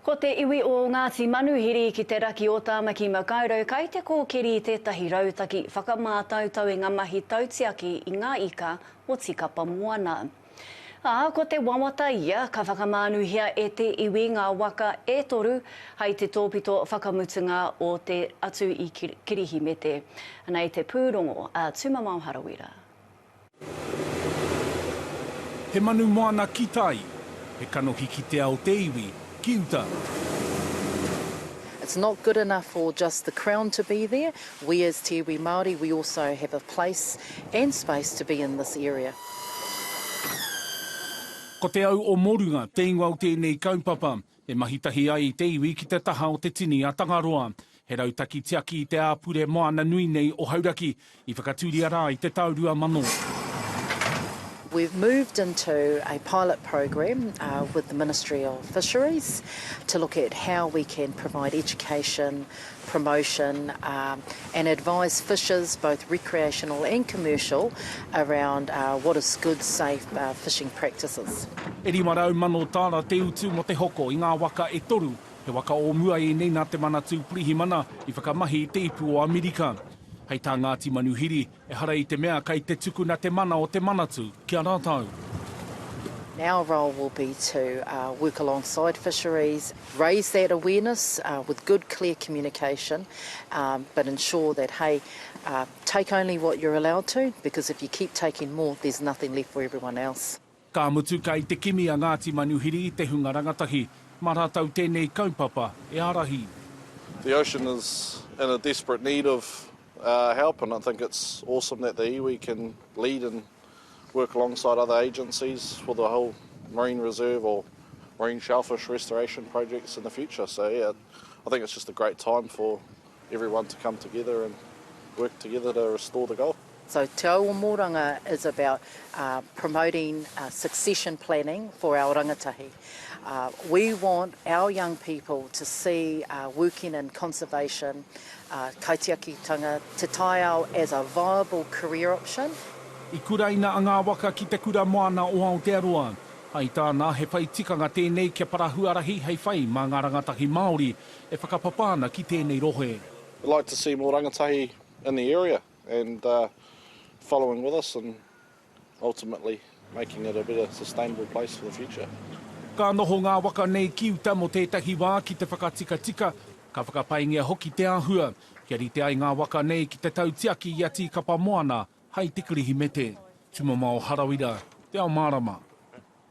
Ko te iwi o Ngāti Manuhiri ki te raki o Tāmaki Makaurau kai te kōkiri i tētahi rautaki whakamātautau i ngā mahi tautiaki i ngā ika o Tīkapa Moana. Ā, ko te wawata ia ka whakamānuhia e te iwi ngā waka e toru hai te tōpito whakamutunga o te atu i Kirihimete. Anei te pūrongo a Tumamao Harawira. He manu moana ki tai, he kanohi kitea o te iwi ki uta. It's not good enough for just the Crown to be there, we as Te Iwi Māori we also have a place and space to be in this area. Ko Te Au o Morunga te ingoa o tēnei kaupapa. E mahi tahi ai te iwi ki te taha o te tini a Tangaroa. He rautaki tiaki i te āpure moana nui nei o Hauraki, i whakatūria rā i te tau 2000. We've moved into a pilot program with the Ministry of Fisheries to look at how we can provide education, promotion and advise fishers, both recreational and commercial, around what is good, safe fishing practices. E 500,000 tāra te utu mō te hoko i ngā waka e toru, he waka o mua ēnei nā te Manatū Pirihimana i whakamahi i te Ipu o Amerika. Hei tā Ngāti Manuhiri, Ehara i te mea kei te tukuna te mana o te Manatū ki a rātou. Our role will be to work alongside fisheries, raise that awareness with good clear communication but ensure that hey, take only what you're allowed to because if you keep taking more there's nothing left for everyone else. Ka mutu kei te kimi a Ngāti Manuhiri i te hunga rangatahi, mā rātou tēnei kaupapa e ārahi. The ocean is in a desperate need of help and I think it's awesome that the iwi can lead and work alongside other agencies for the whole marine reserve or marine shellfish restoration projects in the future. So yeah, I think it's just a great time for everyone to come together and work together to restore the Gulf. So Te Au o Mōranga is about uh, promoting uh, succession planning for our rangatahi. Uh, we want our young people to see uh, working in conservation, uh, kaitiakitanga, te taiao as a viable career option. I kuraina a Ngā Waka ki Te Kura Moana o Aotearoa. Hai tāna, he whai tikanga tēnei kia para huarahi hei whai mā ngā rangatahi Māori e whakapapa ana ki tēnei rohe. We'd like to see more rangatahi in the area and following with us and ultimately making it a better sustainable place for the future. Ka noho ngā waka nei ki uta mō tētahi wā ki te whakatikatika, ka whakapaingia hoki te āhua, kia rite ai ngā waka nei ki te tautiaki i a Tīkapa Moana hai te Kirihimete. Tumamao Harawira, Te Ao Mārama.